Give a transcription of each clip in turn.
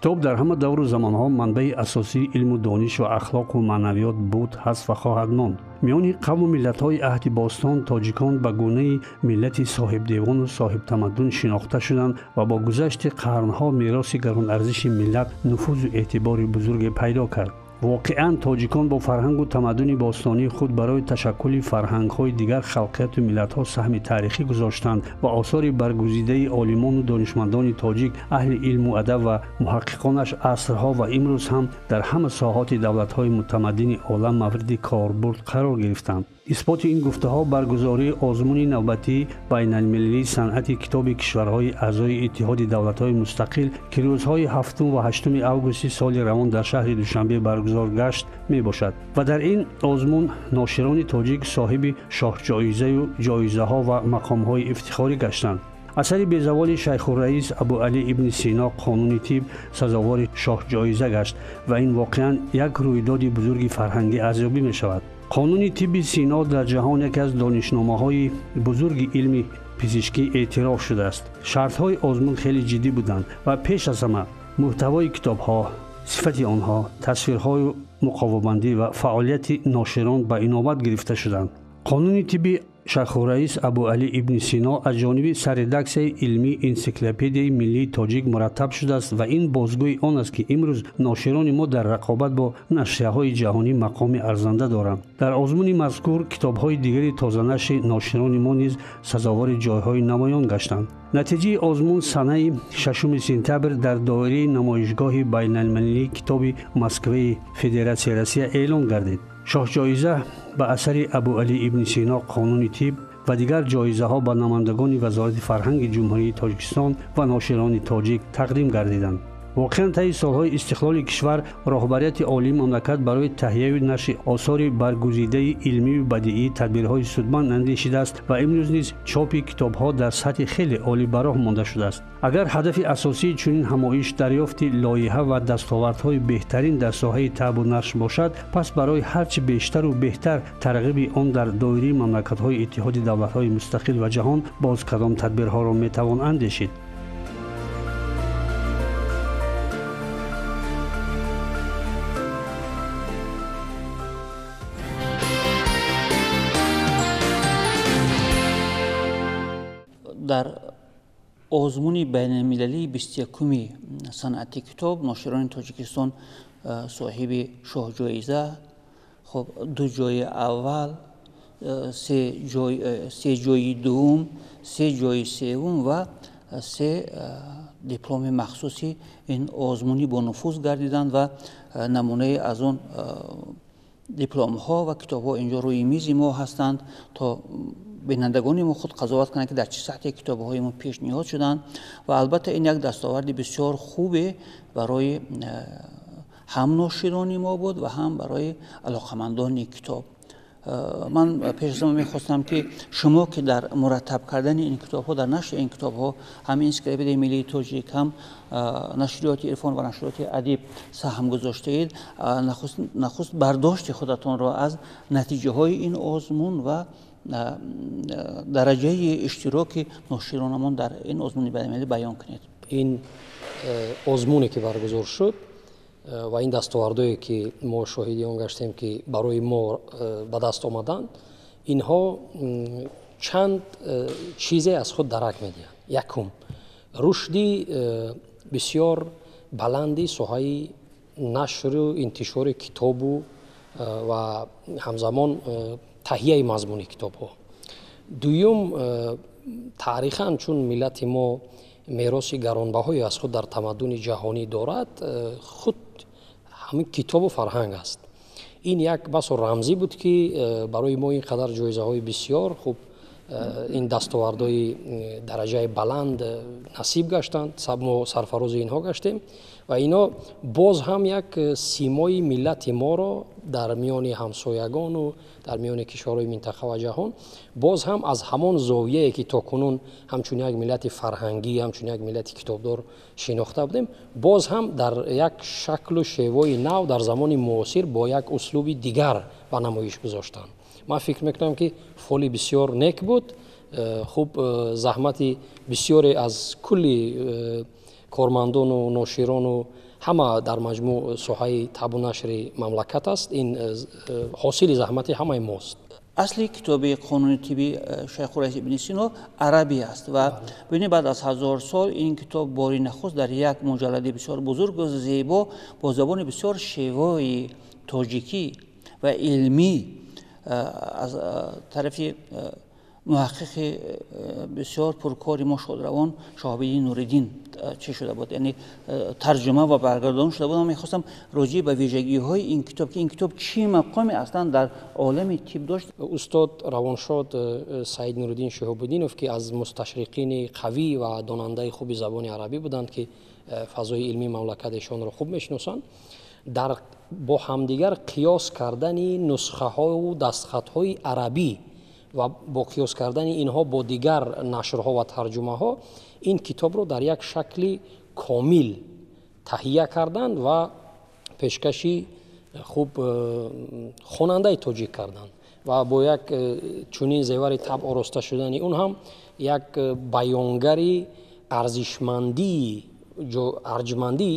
Китоб дар ҳама давру замонҳо манбаи асосии илму дониш ва ахлоқу маънавиёт буд, ҳаст ва хоҳад монд. Миёни қавму миллатҳои аҳди бостон тоҷикон ба гунаи миллати соҳибдевону соҳибтамаддун шинохта шуданд ва бо гузашти қарнҳо мероси гаронарзиши миллат нуфузу эътибори бузурге пайдо кард. Воқеан тоҷикон бо фарҳангу тамаддуни бостонии худ барои ташаккули фарҳангҳои дигар халқияту миллатҳо саҳми таърихӣ гузоштанд ва осори баргузидаи олимону донишмандони тоҷик, аҳли илму адаб ва муҳаққиқонаш асрҳо ва имрӯз ҳам дар ҳама соҳоти давлатҳои мутамаддини олам мавриди корбурд қарор гирифтанд. Исботи ин гуфтаҳо баргузории озмуни навбатии байналмилалии санъати китоби кишварҳои аъзои Иттиҳоди давлатҳои мустақил, ки рӯзҳои 7 ва 8 августи соли равон дар шаҳри Душанбе баргузор гашт, мебошад. Ва дар ин озмун ноширони тоҷик соҳиби шоҳҷоизаю ҷоизаҳо ва мақомҳои ифтихорӣ гаштанд. Асари безаволи Шайхурраис Абуалӣ ибни Сино «Қонуни тиб» сазовори шоҳҷоиза гашт ва ин воқеан як рӯйдоди бузурги фарҳангӣ арзёбӣ мешавад. Қонуни тибби Сино дар ҷаҳон яке аз донишномаҳои бузурги илми пизишкӣ эътироф шудааст. Шартҳои озмун хеле ҷиддӣ буданд ва пеш аз ҳама муҳтавои китобҳо, сифати онҳо, тасвирҳою муқовабандӣ ва фаъолияти ноширон ба инобат гирифта шуданд. Қонуни тибби Шайхурраис Абуалӣ ибни Сино аз ҷониби сарредаксияи илмии энсиклопедияи миллии тоҷик мураттаб шудааст ва ин бозгӯи он аст, ки имрӯз ноширони мо дар рақобат бо нашрияҳои ҷаҳонӣ мақоми арзанда доранд. Дар озмуни мазкур китобҳои дигари тозанашри ноширони мо низ сазовори ҷойҳои намоён гаштанд. Натиҷаи озмун санаи 6 сентябр дар доираи намоишгоҳи байналмилалии китоби Москваи Федератсияи Россия эълон гардид. Шоҳҷоиза ба асари Абуалӣ ибни Сино «Қонуни тиб» ва дигар ҷоизаҳо ба намояндагони Вазорати фарҳанги Ҷумҳурии Тоҷикистон ва ноширони тоҷик тақдим гардиданд. Воқеан таи солҳои истиқлоли кишвар роҳбарияти олии мамлакат барои таҳияю нашри осори баргузидаи илмию бадиӣ тадбирҳои судманд андешидааст ва имрӯз низ чопи китобҳо дар сатҳи хеле олӣ ба роҳ монда шудааст. Агар ҳадафи асосии чунин ҳамоиш дарёфти лоиҳа ва дастовардҳои беҳтарин дар соҳаи табъу нашр бошад, пас барои ҳарчи бештару беҳтар тарғиби он дар доираи мамлакатҳои Иттиҳоди давлатҳои мустақил ва ҷаҳон боз кадом тадбирҳоро метавон андешид? Дар озмуни байналмилалии 21-уми санъати китоб ноширони Тоҷикистон соҳиби шоҳҷоиза, хоб, 2 ҷои аввал, 3 ҷои дуввум, 3 ҷои севум ва 3 дипломи махсуси ин озмунӣ бонуфуз гардиданд ва намунаи аз он дипломҳо ва китобҳо инҷо рӯи мизи мо ҳастанд то бинандагони мо худ қазоват кунанд, ки дар чӣ сатҳе китобҳои мо пешниҳод шуданд. Ва албатта ин як дастоварди бисёр хубе барои ҳам ноширони мо буд ва ҳам барои алоқамандони китоб. Ман пеш аз ҳама мехостам, ки шумо, ки дар мураттаб кардани ин китобҳо, дар нашри ин китобҳо, ҳам энсиклопедияи миллии тоҷик, ҳам нашриёти Ирфон ва нашриёти Адиб саҳм гузоштаед, нахуст бардошти худатонро аз натиҷаҳои ин озмун ва дараҷаи иштироки ноширонамон дар ин озмуни байналмилалӣ баён кунед. Ин озмуне ки баргузор шуд ва ин дастовардое ки мо шоҳиди он гаштем, ки барои мо ба даст омаданд, инҳо чанд чизе аз худ дарак медиҳанд. Якум, рушди бисёр баланди соҳаи нашру интишори китобу ва ҳамзамон таҳияи мазмуни китобҳо. Дуюм, таърихан чун миллати мо мероси гаронбаҳое аз худ дар тамаддуни ҷаҳонӣ дорад, худ ҳамин китобу фарҳанг аст. Ин як басо рамзӣ буд, ки барои мо ин қадар ҷоизаҳои бисёр хуб, ин дастовардҳои дараҷаи баланд насиб гаштанд, мо сарфарози инҳо гаштем ва ино боз ҳам як симои миллати моро дар миёни ҳамсоягону дар миёни кишварҳои минтақа ва ҷаҳон боз ҳам аз ҳамон зовияе ки то кунун ҳамчун як миллати фарҳангӣ, ҳамчун як миллати китобдор шинохта будем, боз ҳам дар як шаклу шевои нав дар замони муосир бо як услуби дигар ба намоиш гузоштанд. Ман фикр мекунам, ки фоли бисёр нек буд. Хуб, заҳмати бисёре аз кулли кормандону ноширону Ҳама дар маҷмӯъ соҳаи табу нашри мамлакат аст. Ин ҳосили заҳмати ҳамаи мост. Асли китоби қонуни тибби Шайхурраис Ибни Сино арабӣ аст ва бибинед, баъд аз 1000 сол ин китоб бори нахуст дар як муҷаллади бисёр бузургу зебо бо забони бисёр шевои тоҷикӣ ва илмӣ аз тарафи муҳаққиқи бисёр пуркори мо шодравон Шоҳобиддин Нуриддин чӣ шуда буд, яъне тарҷума ва баргардон шуда буд. Ман мехостам роҷеъ ба вижагиҳои ин китоб, ки ин китоб чӣ мақоме аслан дар олами тиб дошт. Устод равоншод Саид Нуриддин Шиҳобуддинов, ки аз мусташриқини қавӣ ва донандаи хуби забони арабӣ буданд, ки фазои илмии мамлакат эшонро хуб мешиносанд, дар бо ҳамдигар қиёс кардани нусхаҳову дастхатҳои арабӣ ва бо қиёс кардани инҳо бо дигар нашрҳо ва тарҷумаҳо ин китобро дар як шакли комил таҳия карданд ва пешкаши хуб хонандаи тоҷик карданд ва бо як чунин зевари таб ороста шудани он ҳам як баёнгари арҷмандии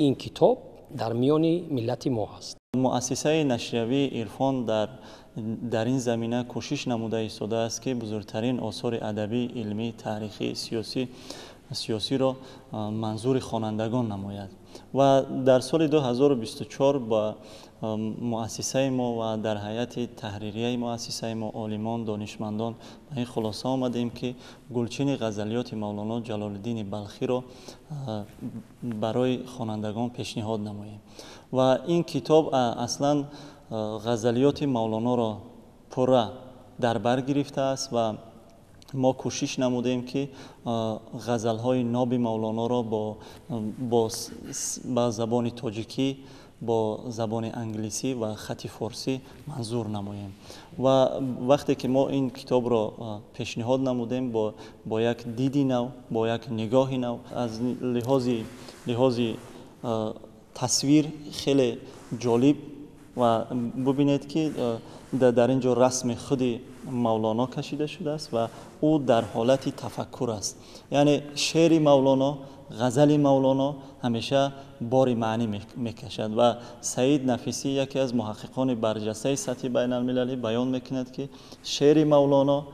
ин китоб дар миёни миллати мо ҳаст. Муассисаи нашриявии Ирфон дар ин замина кӯшиш намуда истодааст, ки бузургтарин осори адабӣ, илмӣ, таърихӣ, сиёсиро манзури хонандагон намояд. Ва дар соли 2024 ба муассисаи мо ва дар ҳайати таҳририяи муассисаи мо олимон, донишмандон ба ин хулоса омадем, ки гулчини ғазалиёти Мавлоно Ҷалолиддини Балхиро барои хонандагон пешниҳод намоем. Ва ин китоб аслан ғазалиёти Мавлоноро пурра дар бар гирифтааст ва мо кӯшиш намудем, ки ғазалҳои ноби Мавлоноро ба забони тоҷикӣ, бо забони англисӣ ва хати форсӣ манзур намоем. Ва вақте ки мо ин китобро пешниҳод намудем бо як диди нав, бо як нигоҳи нав, аз лиҳози тасвир хеле ҷолиб ва бубинед, ки дар ин ҷо расми худи Мавлоно кашида шудааст ва ӯ дар ҳолати тафаккур аст. Яъне шеъри Мавлоно, ғазали Мавлоно ҳамеша бори маънӣ мекашад ва Саид Нафисӣ, яке аз муҳаққиқони барҷастаи сатҳи байналмилалӣ, баён мекунад, ки шеъри Мавлоно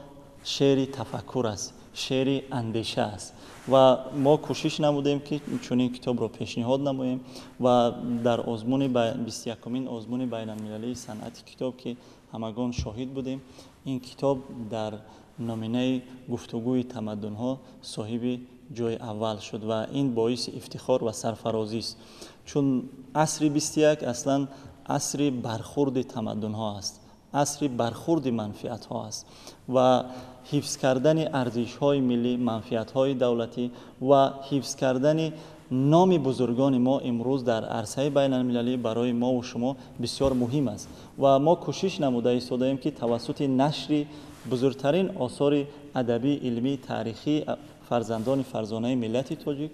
шеъри тафаккур аст, шеъри андеша аст. Ва мо кӯшиш намудем, ки чунин китобро пешниҳод намоем ва дар озмуни 21-умин озмуни байналмилалии санъати китоб, ки ҳамагон шоҳид будем, ин китоб дар номинаи гуфтугӯи тамаддунҳо соҳиби ҷои аввал шуд ва ин боиси ифтихор ва сарфарозист, чун асри 21 аслан асри бархурди тамаддунҳо аст, асри бархурди манфиатҳо аст ва ҳифз кардани арзишҳои миллӣ, манфиатҳои давлатӣ ва ҳифз кардани номи бузургони мо имрӯз дар арсаи байналмилалӣ барои мову шумо бисёр муҳим аст. Ва мо кӯшиш намуда истодаем, ки тавассути нашри бузургтарин осори адабӣ, илмӣ, таърихӣ фарзандони фарзонаи миллати тоҷик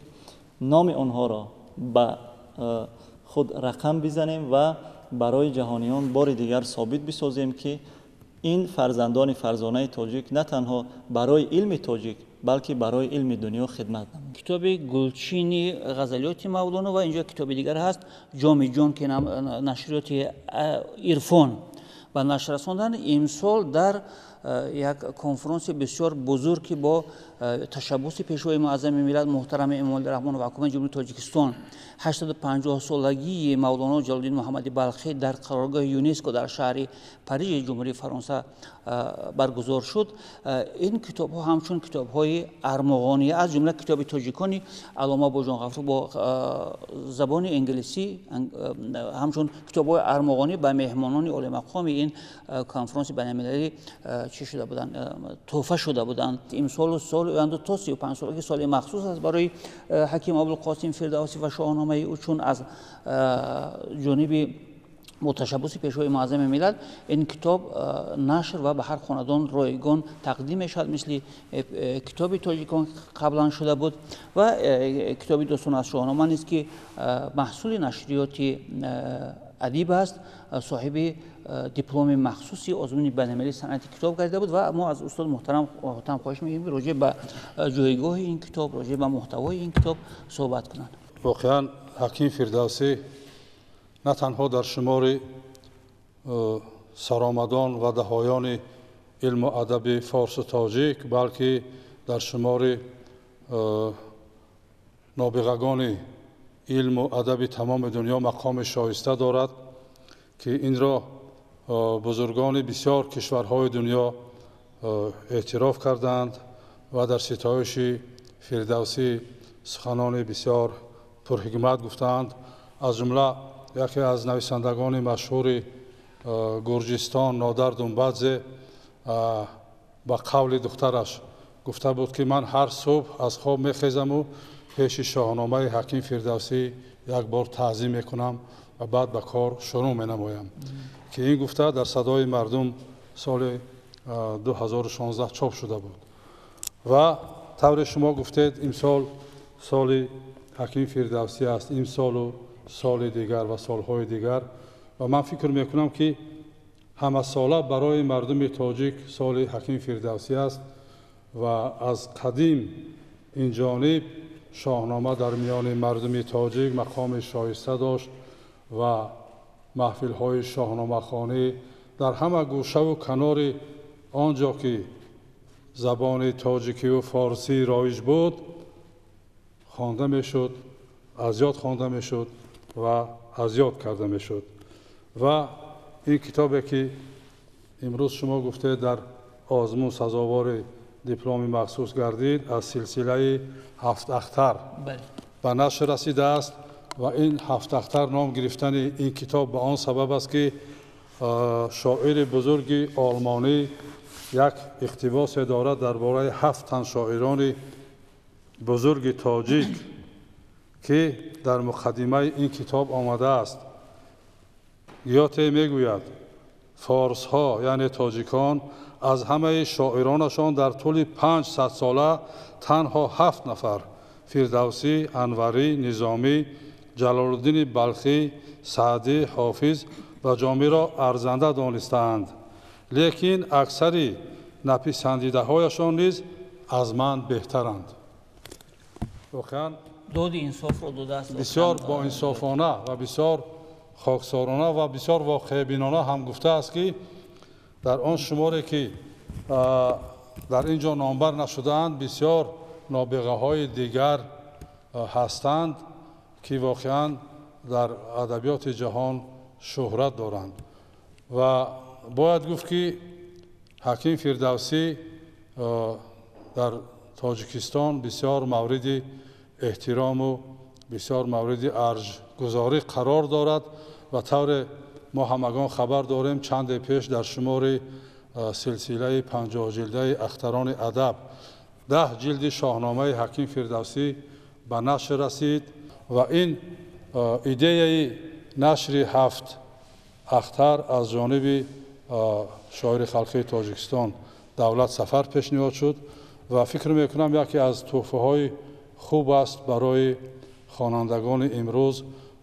номи онҳоро ба худ рақам бизанем ва барои ҷаҳониён бори дигар собит бисозем, ки ин фарзандони фарзонаи тоҷик на танҳо барои илми тоҷик, балки барои илми дунё хидмат намоянд. Китоби гулчини ғазалиёти Мавлоно ва инҷо китоби дигар ҳаст, Ҷоми ҷон, ки нашриёти Ирфон ба нашр расонданд. Имсол дар як конфронси бисёр бузург, ки бо ташаббуси Пешвои муаззами миллат муҳтарами Эмомалӣ Раҳмон ва Ҳукумати Ҷумҳурии Тоҷикистон 850-солагии Мавлоно Ҷалолиддин Муҳаммади Балхӣ дар қароргоҳи ЮНЕСКО дар шаҳри Парижи Ҷумҳурии Фаронса баргузор шуд, ин китобҳо ҳамчун китобҳои армуғонӣ, аз ҷумла китоби тоҷикони Аллома Боҷон Ғафуров бо забони англисӣ, ҳамчун китобҳои армуғонӣ ба меҳмонони олимақоми ин конфронси байналмилалӣ чӣ шуда буданд, тӯҳфа шуда буданд. Имсолу соли оянда то 35 солагӣ соли махсус аст барои Ҳаким Абулқосим Фирдавсӣ ва шоҳномаи ӯ, чун аз ҷониби бо ташаббуси Пешвои муаззами миллат ин китоб нашр ва ба ҳар хонадон ройгон тақдим мешавад, мисли китоби тоҷикон қаблан шуда буд. Ва китоби Достон аз шоҳнома низ, ки маҳсули нашриёти Адиб аст, соҳиби дипломи махсуси озмуни байналмилалии санъати китоб гардида буд. Ва мо аз устод муҳтарам Ҳотам хоҳиш мекунем, ки роҷеъ ба ҷойгоҳи ин китоб, роҷеъ ба муҳтавои ин китоб суҳбат кунанд. Воқеан Ҳаким Фирдавсӣ на танҳо дар шумори саромадон ва даҳоёни илму адаби форсу тоҷик, балки дар шумори нобиғагони илму адаби тамоми дунё мақоми шоиста дорад, ки инро бузургони бисёр кишварҳои дунё эътироф карданд ва дар ситоиши Фирдавсӣ суханони бисёр пурҳикмат гуфтаанд. Аз ҷумла яке аз нависандагони машҳури Гурҷистон Нодар Думбадзе ба қавли духтараш гуфта буд, ки ман ҳар субҳ аз хоб мехезаму пеши шоҳномаи Ҳаким Фирдавсӣ як бор таъзим мекунам ва баъд ба кор шурӯъ менамоям, ки ин гуфта дар Садои мардум соли 2016 чоп шуда буд. Ва тавре шумо гуфтед, имсол соли Ҳаким Фирдавсӣ аст, имсолу соли дигар ва солҳои дигар. Ва ман фикр мекунам, ки ҳамасола барои мардуми тоҷик соли Ҳаким Фирдавсӣ аст ва аз қадим ин ҷониб шоҳнома дар миёни мардуми тоҷик мақоми шоиста дошт ва маҳфилҳои шоҳномахонӣ дар ҳама гӯшаву канори он ҷо ки забони тоҷикиву форсӣ роиҷ буд хонда мешуд, аз ёд хонда мешуд ва аз ёд карда мешуд. Ва ин китобе ки имрӯз шумо гуфтед дар озмун сазовори дипломи махсус гардид, аз силсилаи ҳафт ахтар ба нашр расидааст ва ин ҳафт ахтар ном гирифтани ин китоб ба он сабаб аст, ки шоири бузурги олмонӣ як иқтибосе дорад дар бораи ҳафт тан шоирони бузурги тоҷик, ки дар муқаддимаи ин китоб омадааст. Гёте мегӯяд: форсҳо, яъне тоҷикон, аз ҳамаи шоиронашон дар тӯли 500 сола танҳо 7 нафар Фирдавсӣ, Анварӣ, Низомӣ, Ҷалолуддини Балхӣ, Саъдӣ, Ҳофиз ва Ҷомиро арзанда донистаанд, лекин аксари написандидаҳояшон низ аз ман беҳтаранд. Воқеан доди инсофро додааст, бисёр боинсофона ва бисёр хоксорона ва бисёр воқеъбинона ҳам гуфтааст, ки дар он шуморе ки дар ин ҷо номбар нашудаанд, бисёр нобиғаҳои дигар ҳастанд, ки воқеан дар адабиёти ҷаҳон шӯҳрат доранд. Ва бояд гуфт, ки Ҳаким Фирдавсӣ дар Тоҷикистон бисёр мавриди эҳтирому бисёр мавриди арҷгузорӣ қарор дорад ва тавре мо ҳамагон хабар дорем, чанде пеш дар шумори силсилаи 50 ҷилдаи ахтарони адаб 10 ҷилди шоҳномаи Ҳаким Фирдавсӣ ба нашр расид ва ин идеяи нашри ҳафт ахтар аз ҷониби шоири халқии Тоҷикистон Давлат Сафар пешниҳод шуд ва фикр мекунам, яке аз тӯҳфаҳои хуб аст барои хонандагони имрӯз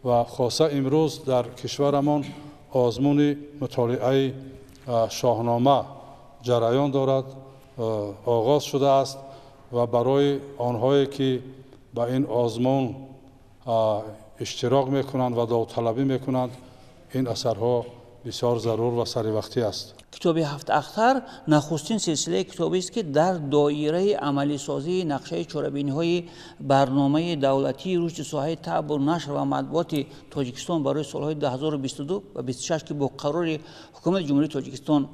ва хоса имрӯз дар кишварамон озмуни мутолиаи шоҳнома ҷараён дорад, оғоз шудааст ва барои онҳое ки ба ин озмун иштирок мекунанд ва довталабӣ мекунанд, ин асарҳо бисёр зарур ва саривақтӣ аст. Китоби ҳафт ахтар нахустин силсилаи китобест, ки дар доираи амалисозии нақшаи чорабиниҳои барномаи давлатии рушди соҳаи табъу нашр ва матбуоти Тоҷикистон барои солҳои 2022 ва 26, ки бо қарори Ҳукумати Ҷумҳурии Тоҷикистон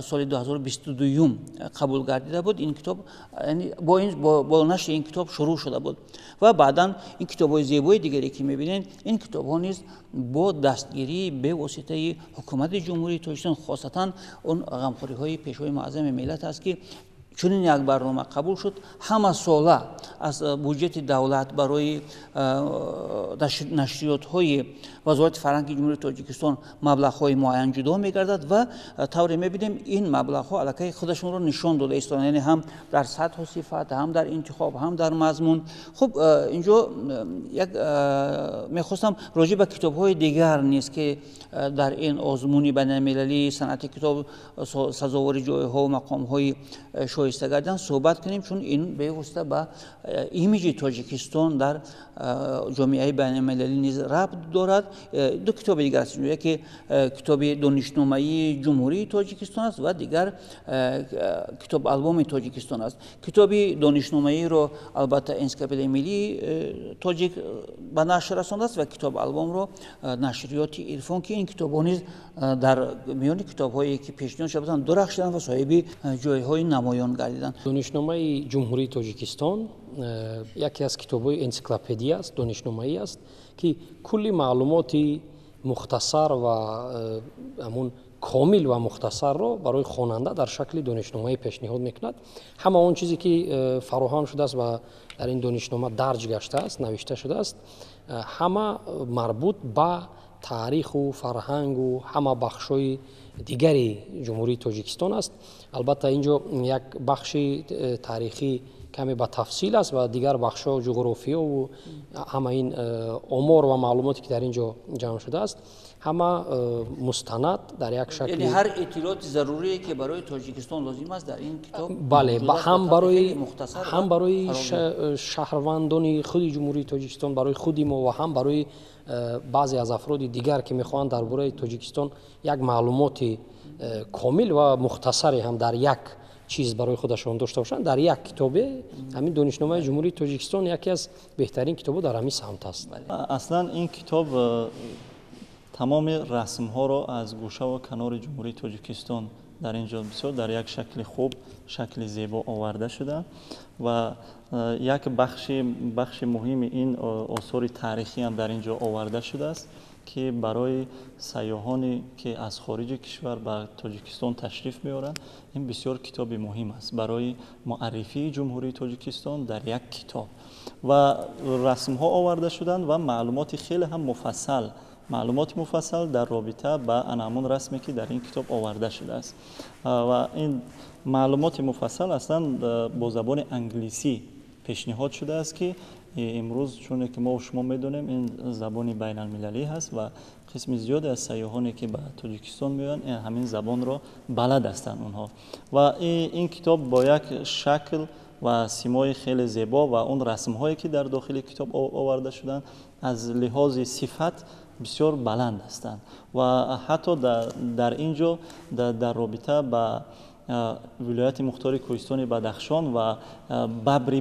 соли 2022 қабул гардида буд, ин китоб бо нашри ин китоб шурӯъ шуда буд. Ва баъдан ин китобҳои зебои дигаре ки мебинед, ин китобҳо низ бо дастгирии бевоситаи Ҳукумати Ҷумҳурии Тоҷикистон, хосатан он ғамхориҳои Пешвои муаззами миллат аст, ки чунин як барнома қабул шуд. Ҳама сола аз буҷети давлат барои нашриётҳои Вазорати фарҳанги Ҷумҳурии Тоҷикистон маблағҳои муайян ҷудо мегардад ва тавре мебинем, ин маблағҳо аллакай худашонро нишон дода истодаанд, яъне ҳам дар сатҳу сифат, ҳам дар интихоб, ҳам дар мазмун. Хуб, инҷо як мехостам роҷеъ ба китобҳои дигар низ, ки дар ин озмуни байналмилалии санъати китоб сазовори ҷойҳо ва мақомҳои шоиста гардиданд суҳбат кунем, чун ин бевосита ба имиҷи Тоҷикистон дар ҷомеаи байналмилалӣ низ рабт дорад. Ду китоби дигар аст, яке китоби донишномаи Ҷумҳурии Тоҷикистон аст ва дигар китоб албоми Тоҷикистон аст. Китоби донишномаиро албатта Энсиклопедияи миллии тоҷик ба нашр расондааст ва китоб албомро нашриёти Ирфон, ки ин китобҳо низ дар миёни китобҳое ки пешниҳод шуда буданд дурахшиданд ва соҳиби ҷойҳои намоён гардиданд. Донишномаи Ҷумҳурии Тоҷикистон яке аз китобҳои энсиклопедия аст, донишномаӣ аст, ки кулли маълумоти мухтасар ва ҳамун комил ва мухтасарро барои хонанда дар шакли донишномаӣ пешниҳод мекунад. Ҳама он чизе ки фароҳам шудааст ва дар ин донишнома дарҷ гаштааст, навишта шудааст, ҳама марбут ба таъриху фарҳангу ҳама бахшҳои дигари Ҷумҳурии Тоҷикистон аст. Албатта ин ҷо як бахши таърихӣ каме ба тафсил аст ва дигар бахшҳо ҷуғрофиёву ҳама ин омор ва маълумоте ки дар ин ҷо ҷамъ шудааст, ҳама мустанад дар як шакли, яъне ҳар иттилооти зарурие ки барои Тоҷикистон лозим аст дар ин китоб, бале, ҳам барои шаҳрвандони худи Ҷумҳурии Тоҷикистон, барои худи мо ва ҳам барои баъзе аз афроди дигар ки мехоҳанд дар бораи Тоҷикистон як маълумоти комил ва мухтасаре ҳам дар як чиз барои худашон дошта бошанд, дар як китобе ҳамин донишномаи Ҷумҳурии Тоҷикистон яке аз беҳтарин китобҳо дар ҳамин самт аст. Аслан ин китоб тамоми расмҳоро аз гӯшаву канори Ҷумҳурии Тоҷикистон дар ин ҷо бисёр дар як шакли хуб, шакли зебо оварда шуда ва як бахши муҳими ин осори таърихӣ ҳам дар ин ҷо оварда шудааст, ки барои сайёҳоне ки аз хориҷи кишвар ба Тоҷикистон ташриф меоранд, ин бисёр китоби муҳим аст барои муаррифии Ҷумҳурии Тоҷикистон дар як китоб. Ва расмҳо оварда шуданд ва маълумоти хеле ҳам муфассал, маълумоти муфассал дар робита ба ана ҳамон расме ки дар ин китоб оварда шудааст. Ва ин маълумоти муфассал аслан бо забони англисӣ пешниҳод шудааст, ки имрӯз чуне ки мо шумо медонем, ин забони байналмилалӣ ҳаст ва қисми зиёде аз сайёҳоне ки ба Тоҷикистон меоянд, ҳамин забонро балад ҳастанд онҳо. Ва ин китоб бо як шакл ва симои хеле зебо ва он расмҳое ки дар дохили китоб оварда шуданд, аз лиҳози сифат бисёр баланд ҳастанд. Ва ҳатто дар ин ҷо дар робита ба вилояти мухтори кӯҳистони Бадахшон ва бабри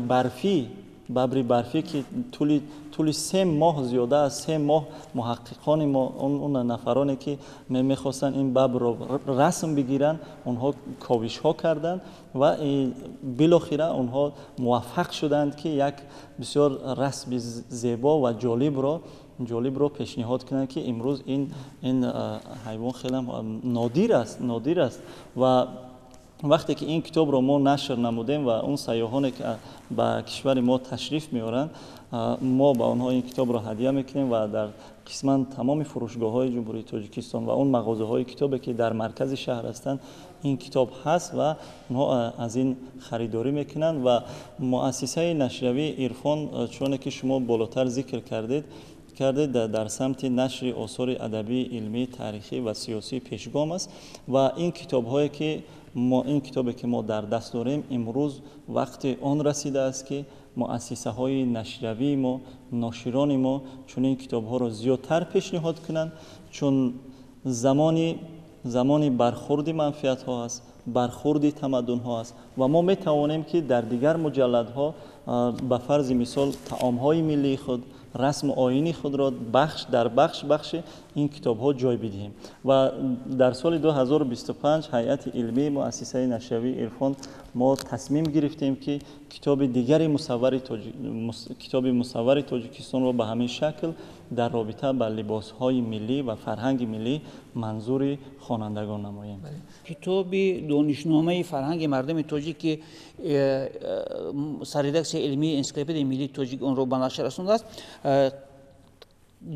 барфӣ, ки тӯли 3 моҳ, зиёда аз 3 моҳ муҳаққиқони мо, он нафароне ки мехостанд ин бабрро расм бигиранд, онҳо ковишҳо карданд ва билохира онҳо муваффақ шуданд, ки як бисёр расми зебо ва ҷолибро пешниҳод кунанд, ки имрӯз ин ҳайвон хеле нодир аст. Ва вақте ки ин китобро мо нашр намудем ва он сайёҳоне ки ба кишвари мо ташриф меоранд, мо ба онҳо ин китобро ҳадя мекунем ва дар қисман тамоми фурӯшгоҳҳои Ҷумҳурии Тоҷикистон ва он мағозаҳои китобе ки дар маркази шаҳр ҳастанд, ин китоб ҳаст ва онҳо аз ин харидорӣ мекунанд. Ва муассисаи нашриявии Ирфон, чуноне ки шумо болотар зикр кардед, дар самти нашри осори адабӣ, илмӣ, таърихӣ ва сиёсӣ пешгом аст. Ва ин китобҳое ки мо, ин китобе ки мо дар даст дорем, имрӯз вақти он расидааст, ки муассисаҳои нашриявии мо, ноширони мо чунин китобҳоро зиёдтар пешниҳод кунанд, чун замони бархурди манфиатҳо аст, бархурди тамаддунҳо аст ва мо метавонем, ки дар дигар муҷалладҳо, ба фарзи мисол, таомҳои миллии худ, расму оини худро бахш дар бахш бахши ин китобҳо ҷой бидиҳем. Ва дар соли 2025 ҳайати илмии муассисаи нашриявии Ирфон мо тасмим гирифтем, ки китоби дигари мусаввари, китоби мусаввари Тоҷикистонро ба ҳамин шакл дар робита ба либосҳои миллӣ ва фарҳанги миллӣ манзури хонандагон намоем. Китоби донишномаи фарҳанги мардуми тоҷик, ки сарредаксияи илмии Энсиклопедияи миллии тоҷик онро ба нашр расондааст,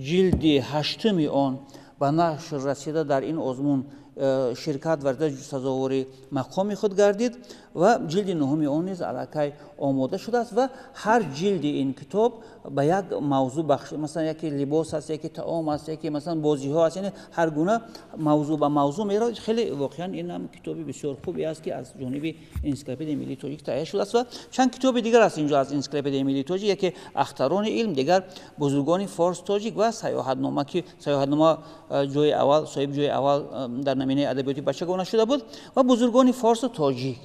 ҷилди ҳаштуми он ба нашр расида, дар ин озмун Ширкат варзида, сазовори мақоми худ гардид ва ҷилди нуҳуми он низ аллакай омода шудааст. Ва ҳар ҷилди ин китоб ба як мавзӯъ бахш, масалан, яке либос аст, яке таом аст, яке, масалан, бозиҳо аст, яъне ҳар гуна мавзӯъ ба мавзӯъ меравад. Хеле воқеан ин ҳам китоби бисёр хубе аст, ки аз ҷониби Энсиклопедияи миллии тоҷик таҳия шудааст. Ва чанд китоби дигар аст инҷо аз Энсиклопедияи миллии тоҷик: яке «Ахтарони илм», дигар «Бузургони форс тоҷик» ва «Саёҳатнома», ки «Саёҳатнома» ҷои аввал, соҳиби ҷои аввал дар номинаи адабиёти бачагона шуда буд, ва «Бузургони форсу тоҷик»,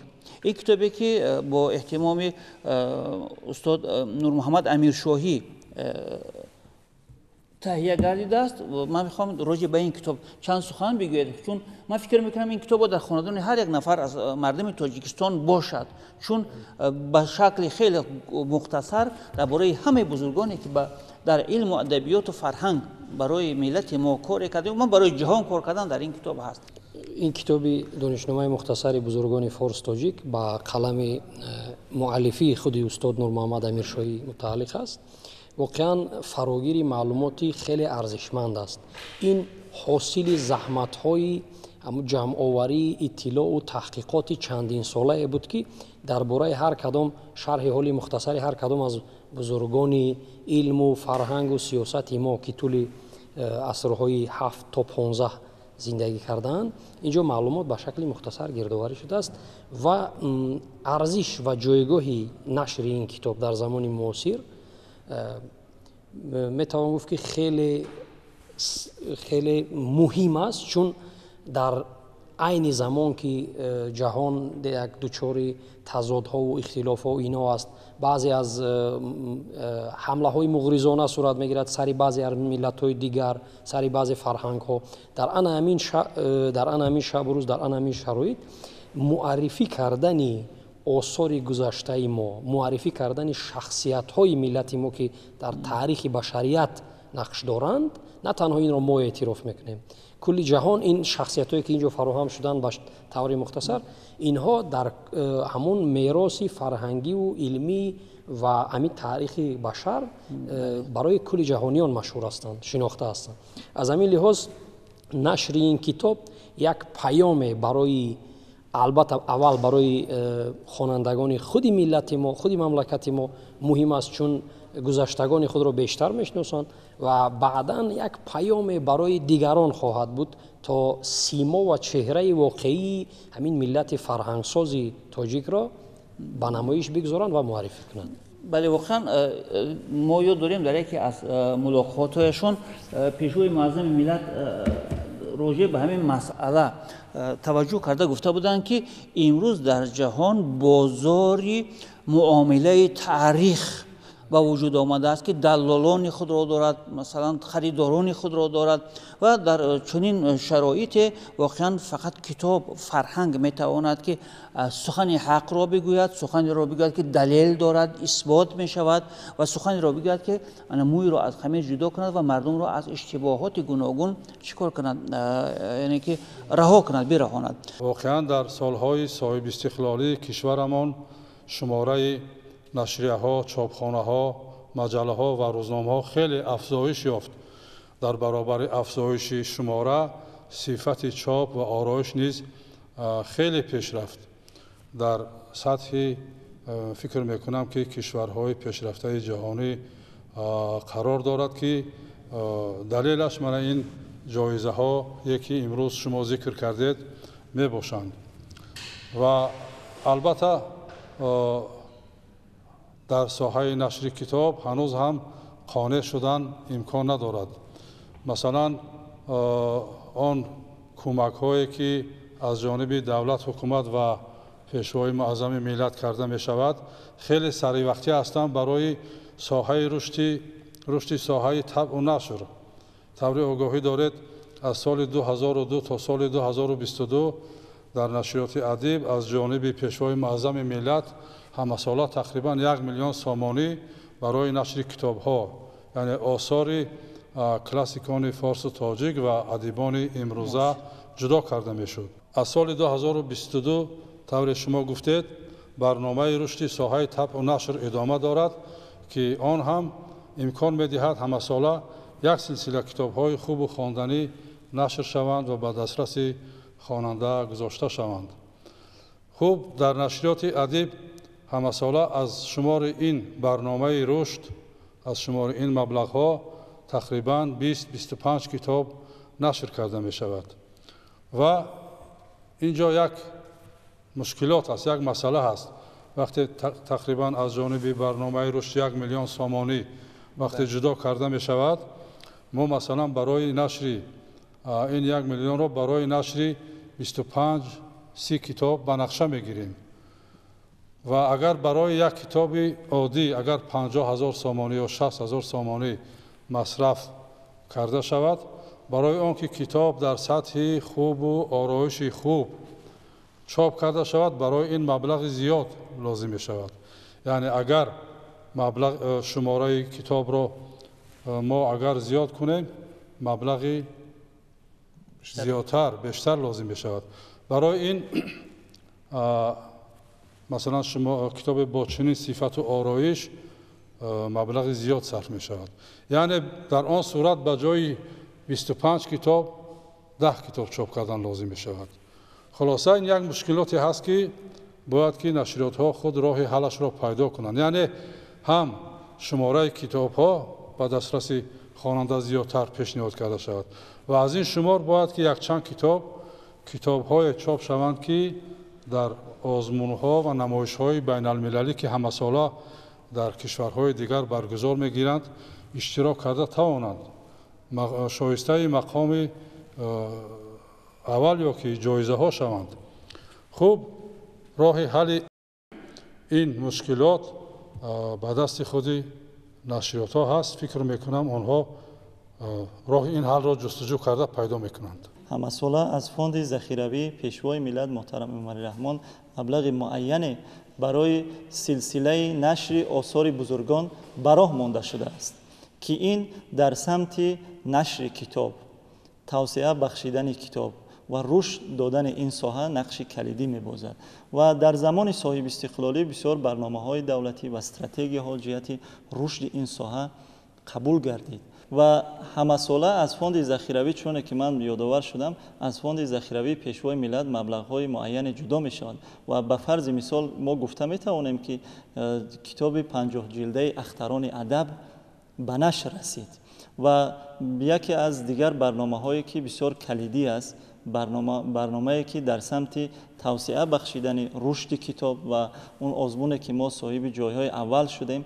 ин китобе ки бо эҳтимоми устод Нурмуҳаммад Амиршоҳӣ таҳия гардидааст. Ман мехоҳам роҷеъ ба ин китоб чанд сухан бигӯед, чун ман фикр мекунам, ин китоб дар хонадони ҳар як нафар аз мардуми Тоҷикистон бошад, чун ба шакли хеле мухтасар дар бораи ҳамаи бузургоне, ки дар илму адабиёту фарҳанг барои миллати мо коре кардем, ман барои ҷаҳон кор кардан, дар ин китоб ҳаст. Ин китоби «Донишномаи мухтасари бузургони форс тоҷик» ба қалами муаллифии худи устод Нурмуҳаммад Амиршоҳӣ мутааллиқ аст. Воқеан фарогири маълумоти хеле арзишманд аст. Ин ҳосили заҳматҳои ҷамъоварии иттилоу таҳқиқоти чандинсолае буд, ки дар бораи ҳар кадом, шарҳи ҳоли мухтасари ҳар кадом аз бузургони илму фарҳангу сиёсати мо, ки тӯли асрҳои 7 то 15 зиндагӣ кардаанд, инҷо маълумот ба шакли мухтасар гирдоварӣ шудааст. Ва арзиш ва ҷойгоҳи нашри ин китоб дар замони муосир, метавон гуфт, ки хеле хеле муҳим аст, чун дар айни замон, ки ҷаҳон як дучори тазодҳову ихтилофҳо ино аст, баъзе аз ҳамлаҳои муғризона сурат мегирад сари баъзе аз миллатҳои дигар, сари баъзе фарҳангҳо, дар ана ҳамин шабу рӯз, дар ана ҳамин шароит муаррифӣ кардани осори гузаштаи мо, муаррифӣ кардани шахсиятҳои миллати мо, ки дар таърихи башарият нақш доранд, на танҳо инро мо эътироф мекунем, кулли ҷаҳон ин шахсиятҳое, ки инҷо фароҳам шуданд ба таври мухтасар, инҳо дар ҳамун мероси фарҳангиву илмӣ ва ҳамин таърихи башар барои кулли ҷаҳониён машҳур ҳастанд, шинохта ҳастанд. Аз ҳамин лиҳоз нашри ин китоб як паёме барои, албатта, аввал барои хонандагони худи миллати мо, худи мамлакати мо муҳим аст, чун гузаштагони худро бештар мешиносанд, ва баъдан як паёме барои дигарон хоҳад буд, то симо ва чеҳраи воқеии ҳамин миллати фарҳангсози тоҷикро ба намоиш бигзоранд ва муаррифӣ кунанд. Бале, воқеан мо ёд дорем, дар яке аз мулоқотҳояшон Пешвои муаззами миллат роҷеъ ба ҳамин масъала таваҷҷӯҳ карда гуфта буданд, ки имрӯз дар ҷаҳон бозори муомилаи таърих ба вуҷуд омадааст, ки даллолони худро дорад, масалан, харидорони худро дорад, ва дар чунин шароите воқеан фақат китоб, фарҳанг метавонад, ки сухани ҳақро бигӯяд, суханеро бигӯяд, ки далел дорад, исбот мешавад, ва суханеро бигӯяд, ки мӯйро аз хамир ҷудо кунад ва мардумро аз иштибоҳоти гуногун чӣ кор кунад, яъне ки раҳо кунад, бираҳонад. Воқеан дар солҳои соҳибистиқлолии кишварамон шумораи нашрияҳо, чопхонаҳо, маҷаллаҳо ва рӯзномаҳо хеле афзоиш ёфт. Дар баробари афзоиши шумора сифати чоп ва ороиш низ хеле пеш рафт. Дар сатҳи, фикр мекунам, ки кишварҳои пешрафтаи ҷаҳонӣ қарор дорад, ки далелаш мана ин ҷоизаҳое, ки имрӯз шумо зикр кардед, мебошанд. Ва албатта дар соҳаи нашри китоб ҳанӯз ҳам қонеъ шудан имкон надорад. Масалан, он кӯмакҳое, ки аз ҷониби давлат, ҳукумат ва Пешвои муаззами миллат карда мешавад, хеле саривақтӣ ҳастанд барои соҳаи рушди соҳаи табъу нашр. Таври огоҳӣ доред, аз соли 2002 то соли 2022 дар нашриёти «Адиб» аз ҷониби Пешвои муаззами миллат ҳамасола тақрибан 1 миллион сомонӣ барои нашри китобҳо, яъне осори классикони форсу тоҷик ва адибони имрӯза ҷудо карда мешуд. Аз соли 2022, тавре шумо гуфтед, барномаи рушди соҳаи табъу нашр идома дорад, ки он ҳам имкон медиҳад ҳамасола як силсила китобҳои хубу хонданӣ нашр шаванд ва ба дастраси хонанда гузошта шаванд. Хуб, дар нашриёти Адиб ҳамасола аз шумори ин барномаи рушд, аз шумори ин маблағҳо тақрибан 20-25 китоб нашр карда мешавад. Ва инҷо як мушкилот аст, як масъала ҳаст. Вақте тақрибан аз ҷониби барномаи рушд 1 миллион сомонӣ вақте ҷудо карда мешавад, мо масалан барои нашри ин 1 миллионро барои нашри 25-30 китоб ба нақша мегирем. Ва агар барои як китоби оддӣ агар 50 ҳазор сомонӣ ё 60 ҳазор сомонӣ масраф карда шавад, барои он ки китоб дар сатҳи хубу ороиши хуб чоп карда шавад, барои ин маблағи зиёд лозим мешавад. Яъне агар маблағ шумораи китобро мо агар зиёд кунем, маблағи зиёдтар, бештар лозим мешавад. Барои ин масалан шумо китобе бо чунин сифату ороиш маблағи зиёд сарф мешавад. Яъне дар он сурат ба ҷои 25 китоб 10 китоб чоп кардан лозим мешавад. Хулоса, ин як мушкилоте ҳаст, ки бояд ки нашриётҳо худ роҳи ҳаллашро пайдо кунанд. Яъне ҳам шумораи китобҳо ба дастраси хонанда зиёдтар пешниҳод карда шавад ва аз ин шумор бояд ки якчанд китобҳое чоп шаванд, ки дар озмунҳо ва намоишҳои байналмилалӣ, ки ҳамасола дар кишварҳои дигар баргузор мегиранд, иштирок карда тавонанд, шоистаи мақоми аввал ё ки ҷоизаҳо шаванд. Хуб, роҳи ҳалли ин мушкилот ба дасти худи нашриётҳо ҳаст. Фикр мекунам, онҳо роҳи ин ҳалро ҷустуҷӯ карда пайдо мекунанд. Ҳамасола аз фонди захиравии Пешвои миллат муҳтарам Эмомалӣ Раҳмон маблағи муайяне барои силсилаи нашри осори бузургон ба роҳ монда шудааст, ки ин дар самти нашри китоб, тавсеа бахшидани китоб ва рушд додани ин соҳа нақши калидӣ мебозад. Ва дар замони соҳибистиқлолӣ бисёр барномаҳои давлатӣ ва стратегияҳо ҷиҳати рушди ин соҳа қабул гардид. Ва ҳамасола аз фонди захиравӣ, чуне ки ман ёдовар шудам, аз фонди захиравии Пешвои миллат маблағҳои муайяне ҷудо мешаванд. Ва ба фарзи мисол мо гуфта метавонем, ки китоби 50 ҷилдаи Ахтарони адаб ба нашр расид. Ва яке аз дигар барномаҳое, ки бисёр калидӣ аст, барномае, ки дар самти тавсеа бахшидани рушди китоб ва он озмуне, ки мо соҳиби ҷойҳои аввал шудем,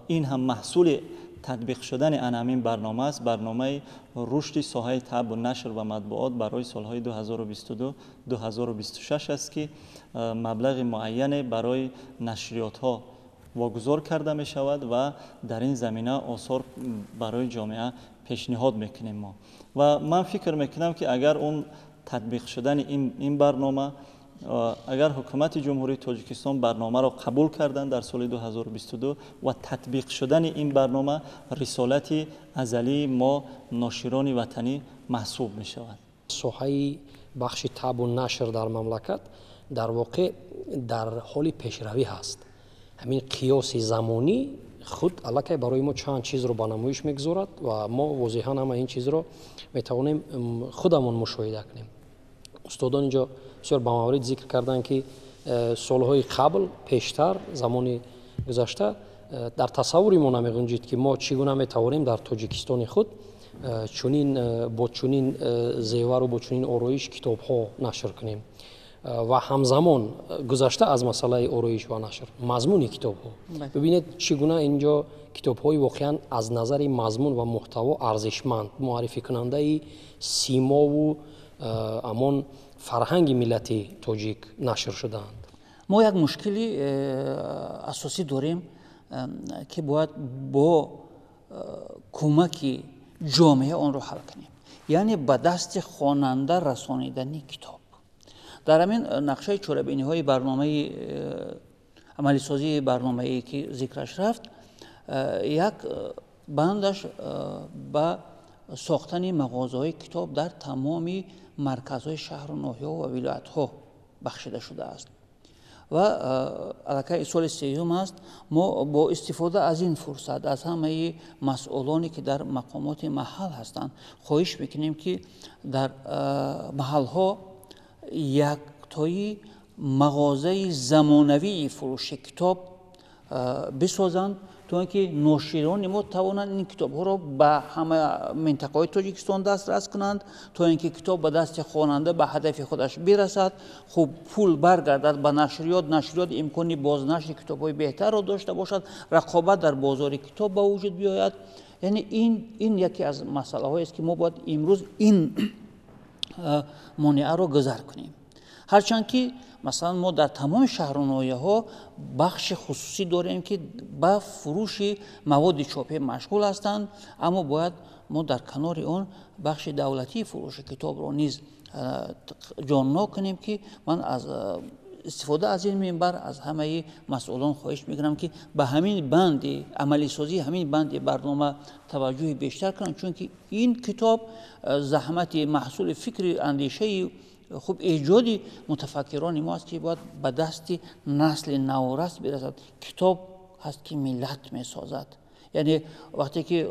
ин ҳам маҳсули татбиқ шудани ана ҳамин барнома аст. Барномаи рушди соҳаи табъу нашр ва матбуот барои солҳои 2022-2026 аст, ки маблағи муайяне барои нашриётҳо вогузор карда мешавад ва дар ин замина осор барои ҷомеа пешниҳод мекунем мо. Ва ман фикр мекунам, ки агар он татбиқ шудани ин барнома, агар ҳукумати Ҷумҳурии Тоҷикистон барномаро қабул карданд дар соли 2022 ва татбиқ шудани ин барнома рисолати азалии мо, ноширони ватанӣ, маҳсуб мешавад. Соҳаи бахши табъу нашр дар мамлакат дар воқеъ дар ҳоли пешравӣ ҳаст. Ҳамин қиёси замонӣ худ аллакай барои мо чанд чизро ба намоиш мегузорад ва мо возеҳан ҳама ин чизро метавонем худамон мушоҳида кунем. Устодон инҷо бисёр ба маврид зикр карданд, ки солҳои қабл, пештар, замони гузашта дар тасаввури мо намеғунҷид, ки мо чӣ гуна метавонем дар Тоҷикистони худ чунин бо чунин зевару бо чунин ороиш китобҳо нашр кунем. Ва ҳамзамон, гузашта аз масъалаи ороиш ва нашр, мазмуни китобҳо, бибинед, чӣ гуна инҷо китобҳои воқеан аз назари мазмун ва муҳтаво арзишманд, муаррификунандаи симову амон фарҳанги миллати тоҷик нашр шудаанд. Мо як мушкили асосӣ дорем, ки бояд бо кӯмаки ҷомеа онро ҳал кунем, яъне ба дасти хонанда расонидани китоб. Дар ҳамин нақшаи чорабиниҳои барномаи амалисозии барномае, ки зикраш рафт, як бандаш ба сохтани мағозаҳои китоб дар тамоми марказҳои шаҳру ноҳияҳо ва вилоятҳо бахшида шудааст. Ва аллакай соли сеюм аст, мо бо истифода аз ин фурсат аз ҳамаи масъулоне, ки дар мақомоти маҳал ҳастанд, хоҳиш мекунем, ки дар маҳалҳо яктои мағозаи замонавии фурӯши китоб бисозанд, то ин ки ноширони мо тавонанд ин китобҳоро ба ҳама минтақаҳои Тоҷикистон дастрас кунанд, то ин ки китоб ба дасти хонанда ба ҳадафи худаш бирасад, хуб пул баргардад ба нашриёт, нашриёт имкони бознашри китобҳои беҳтарро дошта бошад, рақобат дар бозори китоб ба вуҷуд биёяд. Яъне ин яке аз масъалаҳоест ки мо бояд имрӯз ин монеаро гузар кунем. Ҳарчанд ки масалан мо дар тамоми шаҳру ноҳияҳо бахши хусусӣ дорем, ки ба фурӯши маводи чопӣ машғул ҳастанд, аммо бояд мо дар канори он бахши давлатии фурӯши китобро низ ҷоннок кунем, ки ман аз истифода аз ин минбар аз ҳамаи масъулон хоҳиш мекунам, ки ба ҳамин банди амалисозии ҳамин банди барнома таваҷҷӯҳи бештар кунанд, чунки ин китоб заҳмати маҳсули фикри андешаи хуб эҷоди мутафаккирони мо аст, ки бояд ба дасти насли наврас бирасад. Китоб ҳаст ки миллат месозад. Яъне вақте ки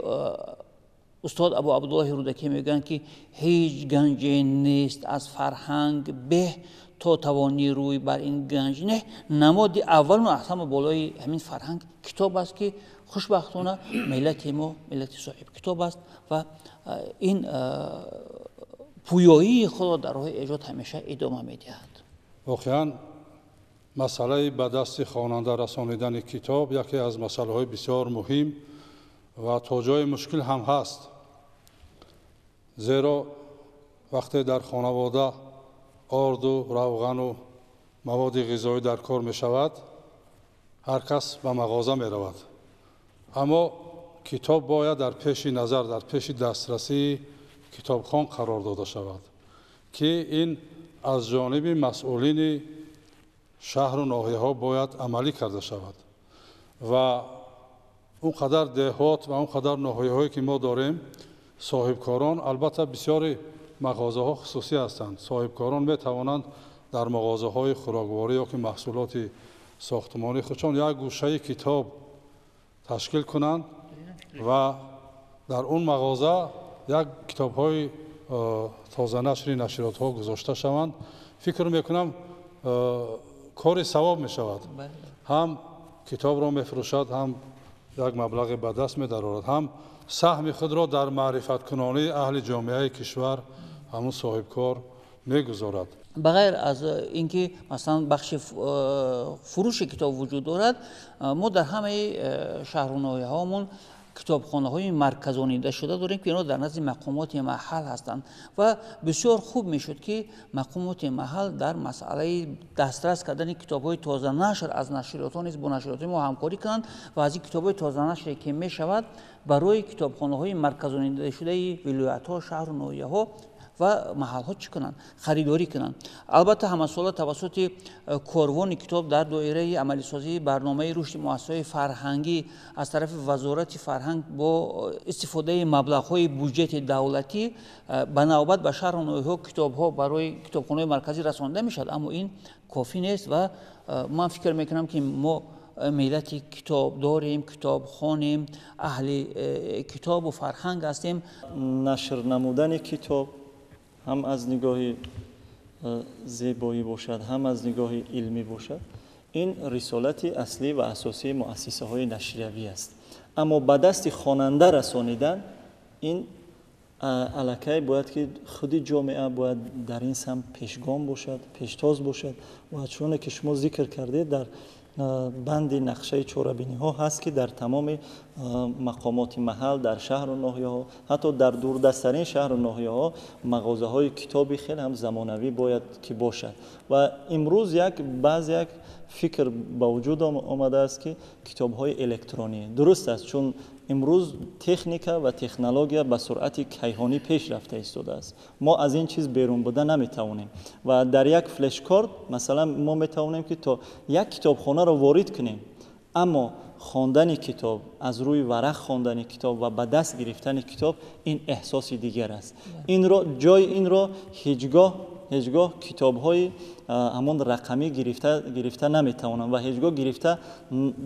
устод Абу Абдуллоҳи Рӯдакӣ мегӯянд, ки ҳеҷ ганҷе нест аз фарҳанг беҳ, то тавонӣ рӯй бар ин ганҷ неҳ, намоди аввалу аз ҳама болои ҳамин фарҳанг китоб аст, ки хушбахтона миллати мо миллати соҳибкитоб аст ва ин пӯёии худро дар роҳи эҷод ҳамеша идома медиҳад. Воқеан масъалаи ба дасти хонанда расонидани китоб яке аз масъалаҳои бисёр муҳим ва то ҷои мушкил ҳам ҳаст, зеро вақте дар хонавода орду, равғану маводи ғизоӣ дар кор мешавад, ҳар кас ба мағоза меравад. Аммо китоб бояд дар пеши назар, дар пеши дастрасии китобхон қарор дода шавад, ки ин аз ҷониби масъулини шаҳру ноҳияҳо бояд амалӣ карда шавад. Ва он қадар деҳот ва он қадар ноҳияҳое ки мо дорем, соҳибкорон албатта бисёри мағозаҳо хусусӣ ҳастанд. Соҳибкорон метавонанд дар мағозаҳои хӯрокворӣ ё ки маҳсулоти сохтмонии худшон як гӯшаи китоб ташкил кунанд ва дар он мағоза як китобҳои тозанашри нашриётҳо гузошта шаванд. Фикр мекунам кори савоб мешавад. Ҳам китобро мефурӯшад, ҳам як маблағе ба даст медарорад, ҳам саҳми худро дар маърифаткунонии аҳли ҷомеаи кишвар ҳамун соҳибкор мегузорад. Ба ғайр аз ин ки масалан бахши фурӯши китоб вуҷуд дорад, мо дар ҳамаи шаҳру ноҳияҳомон китобхонаҳои марказонида шуда дорем, ки инҳо дар назди мақомоти маҳал ҳастанд ва бисёр хуб мешуд, ки мақомоти маҳал дар масъалаи дастрас кардани китобҳои тозанашр аз нашриётҳо низ бо нашриётҳои мо ҳамкорӣ кунанд ва аз ин китобҳои тозанашре ки мешавад барои китобхонаҳои марказонида шудаи вилоятҳо, шаҳру ноҳияҳо ва маҳалҳо чӣ кунанд? Харидорӣ кунанд. Албатта ҳамасола тавассути корвони китоб дар доираи амалисозии барномаи рушди муассисаҳои фарҳангӣ аз тарафи Вазорати фарҳанг бо истифодаи маблағҳои буҷети давлатӣ ба навбат ба шаҳру ноҳияҳо китобҳо барои китобхонаҳои марказӣ расонида мешавад, аммо ин кофӣ нест ва ман фикр мекунам, ки мо миллати китоб дорем, китобхонем, аҳли китобу фарҳанг ҳастем. Нашр намудани китоб ҳам аз нигоҳи зебоӣ бошад, ҳам аз нигоҳи илмӣ бошад, ин рисолати аслӣ ва асосии муассисаҳои нашриявӣ аст. Аммо ба дасти хонанда расонидан ин аллакай бояд ки худи ҷомеа бояд дар ин самт пешгом бошад, пештоз бошад ва чуноне ки шумо зикр кардед, дар банди нақшаи чорабиниҳо ҳаст, ки дар тамоми мақомоти маҳал, дар шаҳру ноҳияҳо, ҳатто дар дурдасттарин шаҳру ноҳияҳо мағозаҳои китоби хеле ҳам замонавӣ бояд ки бошад. Ва имрӯз баъзе як фикр ба вуҷуд омадааст, ки китобҳои электронӣ дуруст аст, чун имрӯз техника ва технология ба суръати кайҳонӣ пеш рафта истодааст. Мо аз ин чиз берун буда наметавонем ва дар як флешкорт масалан мо метавонем, ки то як китобхонаро ворид кунем, аммо хондани китоб, аз рӯи варақ хондани китоб ва ба даст гирифтани китоб ин эҳсоси дигар аст. Инро ҷои инро ҳеҷ гоҳ ҳеҷгоҳ китобҳои ҳамон рақамӣ гирифта наметавонанд ва ҳеҷгоҳ гирифта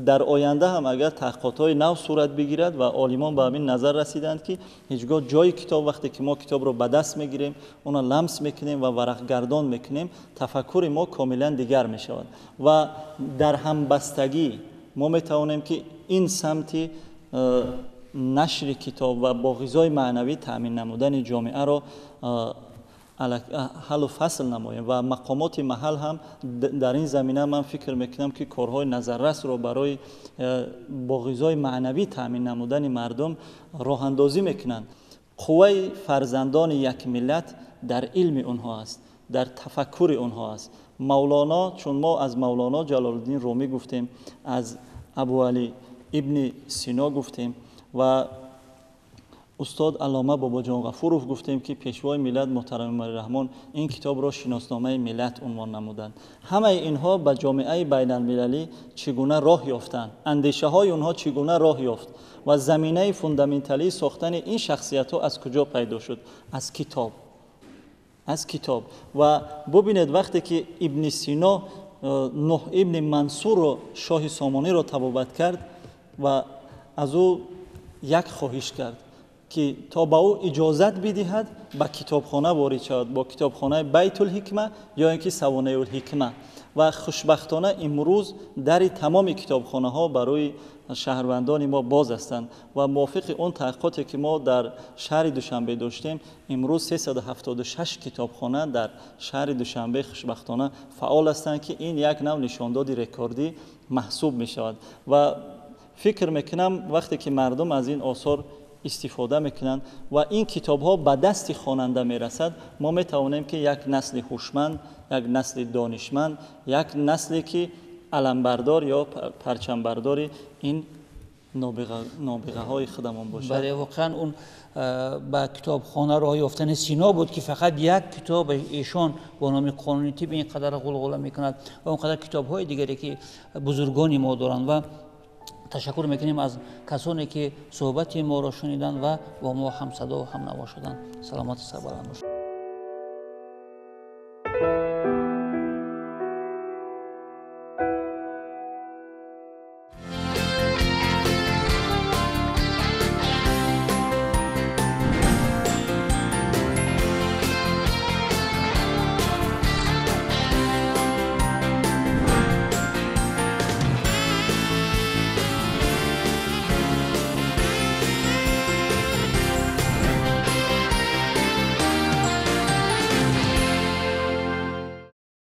дар оянда ҳам агар таҳқиқотҳои нав сурат бигирад ва олимон ба ҳамин назар расиданд ки ҳеҷгоҳ ҷои китоб вақте ки мо китобро ба даст мегирем, онро ламс мекунем ва варақгардон мекунем, тафаккури мо комилан дигар мешавад ва дар ҳамбастагӣ мо метавонем ки ин самти нашри китоб ва бо ғизои маънавӣ таъмин намудани ҷомеаро ҳаллу фасл намоем ва мақомоти маҳал ҳам дар ин замина ман фикр мекунам ки корҳои назаррасро барои бо ғизои маънавӣ таъмин намудани мардум роҳандозӣ мекунанд. Қувваи фарзандони як миллат дар илми онҳо аст, дар тафаккури онҳо аст. Мавлоно, чун мо аз Мавлоно Ҷалолуддин Румӣ гуфтем, аз Абуалӣ ибни Сино гуфтем ва устод Аллома Бобоҷон Ғафуров гуфтем ки пешвои миллат муҳтарам Эмомалӣ Раҳмон ин китобро шиносномаи миллат унвон намуданд. Ҳамаи инҳо ба ҷомеаи байналмилалӣ чӣ гуна роҳ ёфтанд, андешаҳои онҳо чӣ гуна роҳ ёфт ва заминаи фундаменталии сохтани ин шахсиятҳо аз куҷо пайдо шуд? Аз китоб. Аз китоб. Ва бубинед вақте ки Ибни Сино Нуҳ ибни Мансурро, шоҳи Сомониро табобат кард ва аз ӯ як хоҳиш кард ки то ба ӯ иҷозат бидиҳад ба китобхона ворид шавад, бо китобхонаи Байтулҳикма ё ин ки Савонеулҳикма. Ва хушбахтона имрӯз дари тамоми китобхонаҳо барои шаҳрвандони мо боз ҳастанд ва мувофиқи он таҳқиқоте ки мо дар шаҳри Душанбе доштем, имрӯз 376 китобхона дар шаҳри Душанбе хушбахтона фаъол ҳастанд ки ин як нав нишондоди рекордӣ маҳсуб мешавад. Ва фикр мекунам вақте ки мардум аз ин осор истифода мекунанд ва ин китобҳо ба дасти хонанда мерасад, мо метавонем ки як насли ҳушманд, як насли донишманд, як насле ки аламбардор ё парчамбардори ин нобиғаҳои худамон бошад. Бале, воқеан он ба китобхона роҳ ёфтани Сино буд ки фақат як китоб эшон бо номи Қонуни тиб ин қадар ғулғула мекунад ва он қадар китобҳои дигаре ки бузургони мо доранд. Ва ташаккур мекунем аз касоне ки суҳбати моро шуниданд ва бо мо ҳамсадо ва ҳамнаво шуданд. Саломату сарбаланд бошед.